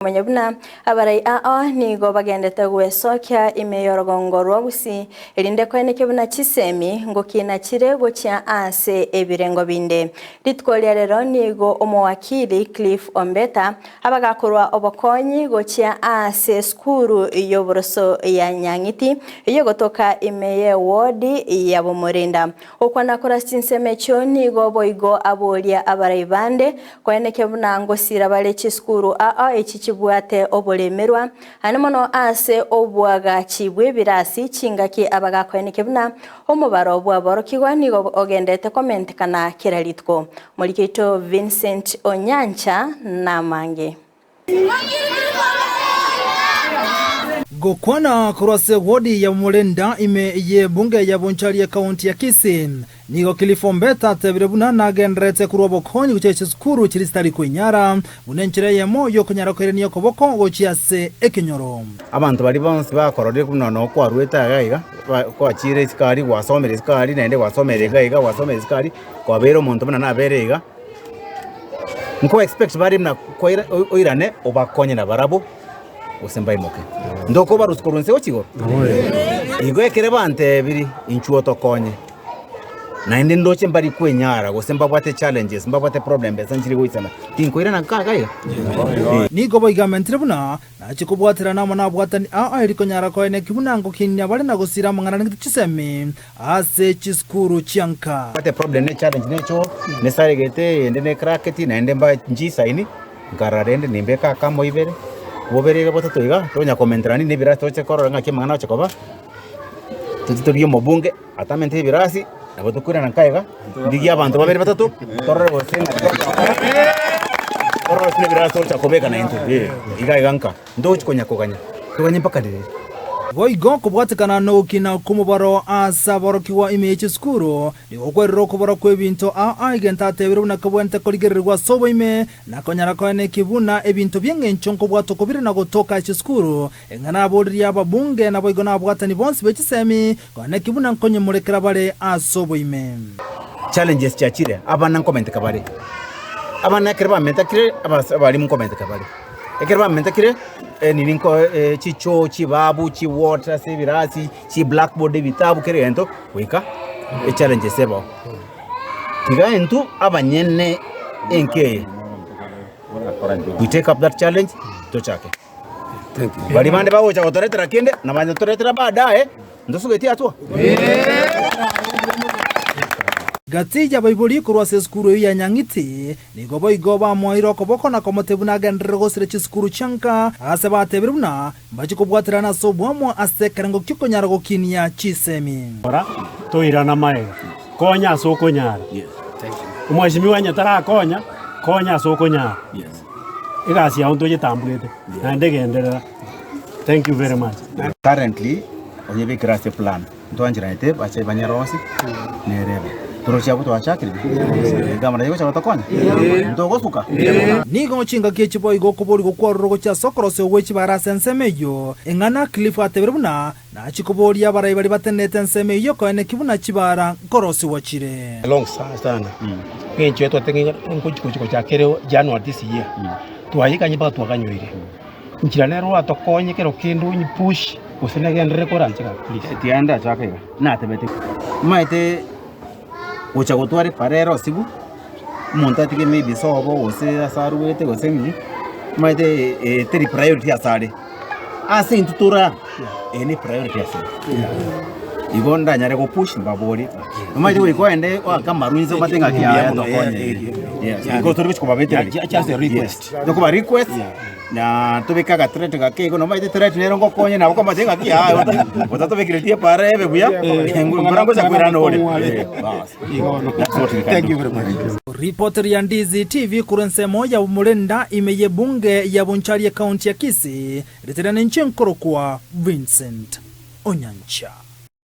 Komanya buna abarai ao nigo bagendete gwesokia ime y'orogongo rwa Gusii, erinde koenekia buna chisemi ngokina chire gochia ase ebirengo binde. Rituko ria rero nigo omowakili Cliff Ombeta abagakorwa obokonyi gochia ase esukuru y'oboroso ya Nyang'iti eyio egotoka ime y'ewodi ya Bomorinda. Gokwana korwa chinsemo echio nigo boigo aboria abarai bande Koenekia buna ngosira bare chisukuru ao echi chibwate oboremerwa, aande mono ase oboagachi bw'ebirasi, chingaki abagakoenekia buna omobaro bw'aborokigwa nigo ogenderete komentekana kera rituko. Omoriki oito Vincent Onyancha namange. Gokwana korwa ase wodi ya Murinda ime y'ebunge ya Bonchari ekaunti ya Kisii, Nigo Cliff Ombeta atebire buna nagendererete korwa obokonyi gochia chisukuru chiria chitari kwenyara, buna enchera eyemo y'okonyara koirania okoboko gochia ase ekenyoro. Abanto baria bonsi bakororire buna noo kwaruete iga iga, kwachire isiko aria gwasomire isiko aria naende gwasomera iga iga gwasomera isiko aria, kwabeire omonto buna nabere iga, nko expect bare buna kwaira oirane obakonye nabarabwo gose mbaimoke. Ntokobarusia korwa inse gochia igoro? Igo ekere bantebirie, inchuo otokonye. Naende ndoche mbari kwenyara gose mbabwate challenges, mbabwate problem besa nchiri goisana, tinkoirana nka iga iga. Nigo boigamentire buna nachie kobwaterana amo nabwatani ao eri konyara koeneki buna ngokinia bare na gosira amang'ana neng'iti chisemi ase chisukuru chia nka. Mbwate problem ne challenge ne choo, nesaregete eyende ne cracketi naende mba nchisaini, nkarora rende nimbeke akamo ibere, bobere iga botato iga, tonya komenterani na ebirasi toche korora ng'aki amang'ana agocha koba, toche torigie omobunge. Atamente ebirasi, nabo tokoirana nka iga, ndigie abanto babere batato, torore gose ng'a torore gose nebirasi togocha kobeka naintwe, eh, iga iga nka, ntogochi konya koganya, toganye mpaka ririri. Boigo kobwatekana nogokina kw'omobaro ase aborokigwa ime ye chisukuru, nigo kwerire okobora kw'ebinto ao ao egento atebire buna kebwenerete korigererigwa ase oboime, na konyara koeneki buna ebinto bi'engencho nkobwatwa kobire na gotoka ase chisukuru, Eng'ana naboririe ababunge, naboigo nabwatani bonsi be chisemi, Naki buna nkonyemorekera bare ase oboime. Challenges chiachire, abana nkomenteka bare, abana ekero bamentekire abas abalimu nkomenteka bare, ekero bamentekire enini nko chichoo, chibabu, chiwater ase ebirasi, chiblackboard, ebitabu kera egento goika echallenges ebao. Tiga intwe abanyene enka eye, we take up that challenge tochake. Baria bande bagocha gotoretera kende, na banyetoretera baadaye, ntosugeti atwo. Gati y'abaibori korwa ase esukuru eyio ya Nyang'iti, nigo boigo bamoeire okoboko na komotebia buna agenderere gosira chisukuru chia nka, aase batebire buna mbachie kobwaterana ase oboamo ase ekerengo ki'okonyara gokinia chisemi. Rora, toirana magega, konya ase okonyara. Omweshimiwa onye tarakonya, konya ase okonyara. Egasi yao ntoyetamburete naende genderera. Thank you very much. Currently onyebekere ase plan ntwancheranete bache banyerosie nerebe toroche abwo twachakire gavana egocha gotokonya ntogosuka. Nigo chingaki echi boigo okoborigwa kwarure gochia ase okorosigwa gwe chibara ase ensemo eyio, eng'ana Cliff atebire buna nachie koboria abarai baria batenenete ensemo eyio koeneki buna chibara nkorosigwa chire. Long sana ng'encho twateng'e ngochi gochi gochaka ere January this year twayekanye mpaka twaganyoire. Inchera nere oratokonye kero kende onye push gose negenderere koranche gaki please. Tiga ndachake iga, natebete omanyete gocha gotwara epara ere osibu, omonto atige maybe sobo gose ase arwete gose ng'ii, omanyete teri priority asare. Ase intwe tore aa, eye ne priority ase intwe. Igo ndanyare go push mbabori, omanyete goika ogende oake amaru inse omate ng'aki yaya tokonye. Yes, igo tori gochi kobabetereria. Just a request. Yes, tokoba request, na tobeke agathreat gake igo nomanyete threat nero ngokonye nabo komate ng'aki yaya otatobekeretie epara ebe buya, mbora ngocha koirana ore. Bas. That's what we can Thank do. you very much. Ripoti ria Ndizi TV korwa ensemo ya Bomorinda ime y'ebunge ya Bonchari ekaunti ya Kisii, ritere ninche nkorokwa Vincent Onyancha.